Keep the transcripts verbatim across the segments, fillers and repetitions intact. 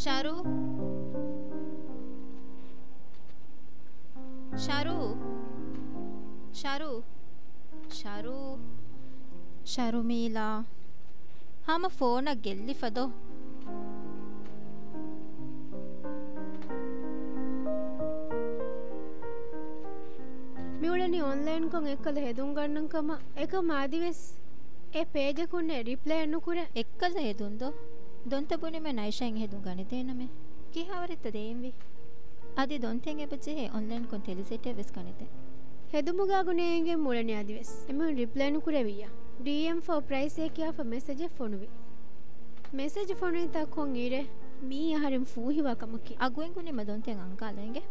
ޝަރޫ. ޝަރޫ. ޝަރޫ. ޝަރޫ. ޝަރުމީލާ. ހަމަ ފޯނަށް ގެއްލިފަ ދޯ؟ މިއުޅެނީ އޮންލައިންކޮށް އެއްކަލަ ހެދުން ގަންނަން ކަމަށް. އެކަމާ އަދިވެސް އެ ޕޭޖަކުންނެއް ރިޕްލައެއް ނުކުރޭ. އެއްކަލަ ހެދުން ދޯ؟ ދޮންތަ ބުނީމަ ނައިޝާއިން ހެދުން ގަނެދޭނަމޭ. ކިހާވަރެއްތަ ދޭންވީ؟ އަދި ދޮންތެއް އެބަ ޖެހޭ އޮންލައިންކޮށް ތެލިސެޓެއް ވެސް ގަނެދޭން. ހެދުމުގާގު ނޭނގެ މުޅެނީ އަދިވެސް. އެމީހުން ރިޕްލައެއް ނުކުރެވިއްޔާ. ޑީއެމް ފޯ ޕްރައިސޭ ކިޔާފަ މެސެޖެއް ފޮނުވި. މެސެޖް ފޮނުވިތާ ކޮން އިރެއް؟ މީ އަހަރެން ފޫހިވާ ކަމަކީ. އަގު އެނގުނީމަ ދޮންތެއް އަންގާލަ އިނގޭ.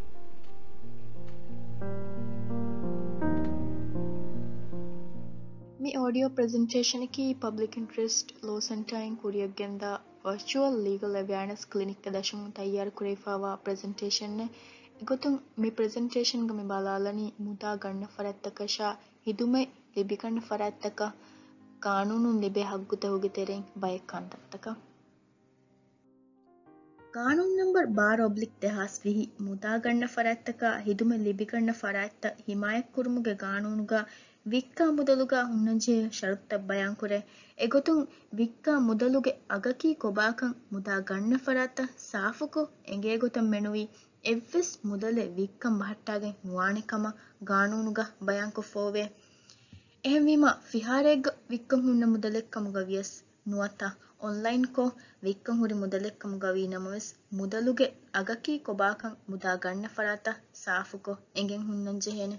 މި އޯޑިއޯ ޕްރެޒެންޓޭޝަނަކީ ޕަބްލިކް އިންޓްރެސްޓް ލޯ ސެންޓާއިން ކުރިއަށްގެންދާ ވަރޗުއަލް ލީގަލް އެވެއާނެސް ކްލިނިކްގެ ދަށުން ތައްޔާރުކުރެވިފައިވާ ޕްރެޒެންޓޭޝަނެއް. އެގޮތުން މި ޕްރެޒެންޓޭޝަންގަ މި ބަލާލަނީ މުދާ ގަންނަ ފަރާތްތަކަށާ ހިދުމަތް ލިބިގަންނަ ފަރާތްތަކަށް ގާނޫނުން ލިބޭ ހައްގުތަކުގެ ތެރެއިން ބައެއް ކަންތައްތަކަށް. ގާނޫނު ނަންބަރު ބާރަ އޮބްލިކް ދެހާސް ވިހި މުދާ ގަންނަ ފަރާތްތަކާ ހިދުމަތް ލިބިގަންނަ ފަރާތްތައް ހިމާޔަތްކުރުމުގެ ގާނޫނުގަ ވިއްކާ މުދަލުގަ ހުންނަންޖެހޭ ޝަރުތުތައް ބަޔާންކުރޭ. އެގޮތުން ވިއްކާ މުދަލުގެ އަގަކީ ކޮބާކަން މުދާ ގަންނަ ފަރާތްތައް ސާފުކޮށް އެނގޭގޮތަށް މެނުވީ އެއްވެސް މުދަލެއް ވިއްކަން ބަހައްޓާގެން ނުވާނެ ކަމަށް ގާނޫނުގަ ބަޔާންކޮށްފައޮވޭ. އެހެންވީމަ، ފިހާރައެއްގަ ވިއްކަން ހުންނަ މުދަލެއްކަމުގަ ވިޔަސް ނުވަތަ އޮންލައިންކޮށް ވިއްކަން ހުރި މުދަލެއްކަމުގަ ވީ ނަމަވެސް، މުދަލުގެ އަގަކީ ކޮބާކަން މުދާ ގަންނަ ފަރާތަށް ސާފުކޮށް އެނގެން ހުންނަންޖެހޭނެ.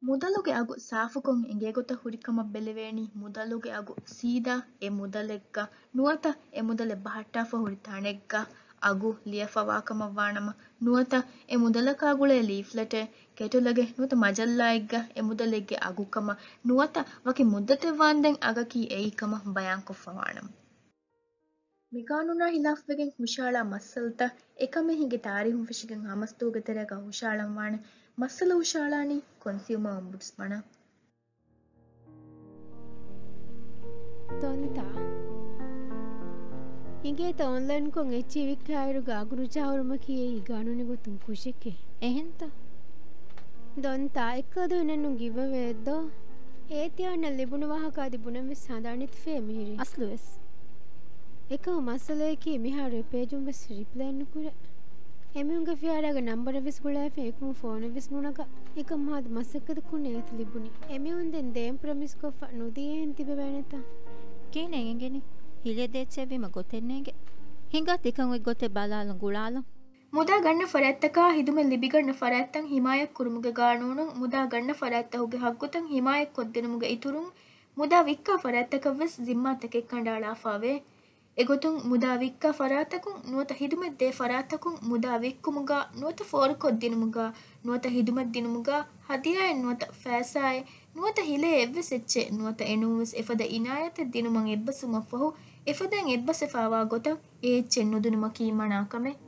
މުދަލުގެ އަގު ސާފުކޮށް އެނގޭގޮތަށް ހުރިކަމަށް ބެލެވޭނީ، މުދަލުގެ އަގު ސީދާ އެ މުދަލެއްގަ ނުވަތަ އެ މުދަލެއް ބަހައްޓާފަ ހުރި ތަނެއްގަ އަގު ލިޔެފަވާކަމަށްވާނަމަ، ނުވަތަ އެ މުދަލަކާ ގުޅޭ ލީފްލެޓެއް، ކެޓަލޮގެއް ނުވަތަ މަޖައްލާއެއްގަ އެ މުދަލެއްގެ އަގުކަމަށް ނުވަތަ ވަކި މުއްދަތެއް ވާންދެން އަގަކީ އެއީ ކަމަށް ބަޔާންކޮށްފަވާނަމަ. މި ގާނޫނާ ހިލާފްވެގެން ހުށައަޅާ މައްސަލަތައް އެކަމެއް ހިނގި ތާރީހުން ފެށިގެން ހަމަސްދުވަހުގެ ތެރޭގަ ހުށައަޅަންވާނެ. މައްސަލަ ހުށައަޅާނީ ކޮންސިއުމަރ އޮމްބުޑްސްމަނަށް. ދޮންތާ. އިނގޭތަ އޮންލައިންކޮށް އެއްޗެއް ވިއްކާއިރުގަ އަގު ނުޖަހާ ހުރުމަކީ އެއީ ގާނޫނީ ގޮތުން ކުށެކޭ. އެހެންތަ؟ ދޮންތާ، އެއްކަލަ ދުވަހެއް ނެއްނުން ގިއްވަވޭ ދޯ؟ އޭތި އަހަންނަށް ލިބުނު ވާހަކަ އަދި ބުނަން ވެސް ހަނދާން ނެތިފައޭ މިހިރީ. އަސްލުވެސް. އެކަމަކު މައްސަލައަކީ މިހާރު އެ ޕޭޖުން ވެސް ރިޕްލައެއް ނުކުރޭ. އެމީހުންގެ ފިހާރައިގެ ނަންބަރެއް ވެސް ގުޅާފަ އެކަމު ފޯނެއް ވެސް ނުނަގާ. އެކަމަކު މިހާރު މަސައްކަތަކުންނޭ އޭތި ލިބުނީ. އެމީހުން ދެން ދޭން ޕްރޮމިސްކޮށްފަ ނުދީ އެހެން ތިބެވޭނެތަ؟ ކިހިނެއް އެނގެނީ؟ ހިލޭ ދޭއްޗެއްވީމަ ގޮތެއް ނޭނގެ. ހިނގާ ތިކަން އޮތް ގޮތެއް ބަލާލަން ގުޅާލަން. މުދާ ގަންނަ ފަރާތްތަކާ ހިދުމަތް ލިބިގަންނަ ފަރާތްތައް ހިމާޔަތްކުރުމުގެ ގާނޫނުން މުދާ ގަންނަ ފަރާތްތަކުގެ ހައްގުތައް ހިމާޔަތްކޮށްދިނުމުގެ އިތުރުން، މުދާ ވިއްކާ ފަރާތްތަކަށް ވެސް ޒިންމާތަކެއް ކަނޑައަޅާފައިވޭ. އެގޮތުން، މުދާ ވިއްކާ ފަރާތްތަކުން ނުވަތަ ހިދުމަތްދޭ ފަރާތްތަކުން މުދާ ވިއްކުމުގަ ނުވަތަ ފޯރުކޮށްދިނުމުގަ ނުވަތަ ހިދުމަތްދިނުމުގަ ހަދިޔާއެއް ނުވަތަ ފައިސާއެއް ނުވަތަ ހިލޭ އެއްވެސް އެއްޗެއް ނުވަތަ އެނޫންވެސް އެފަދަ އިނާޔަތެއް ދިނުމަށް އެއްބަސްވުމަށްފަހު، އެފަދައިން އެއްބަސްވެފައިވާ ގޮތަށް އެ އެއްޗެއް ނުދިނުމަކީ މަނާކަމެއް.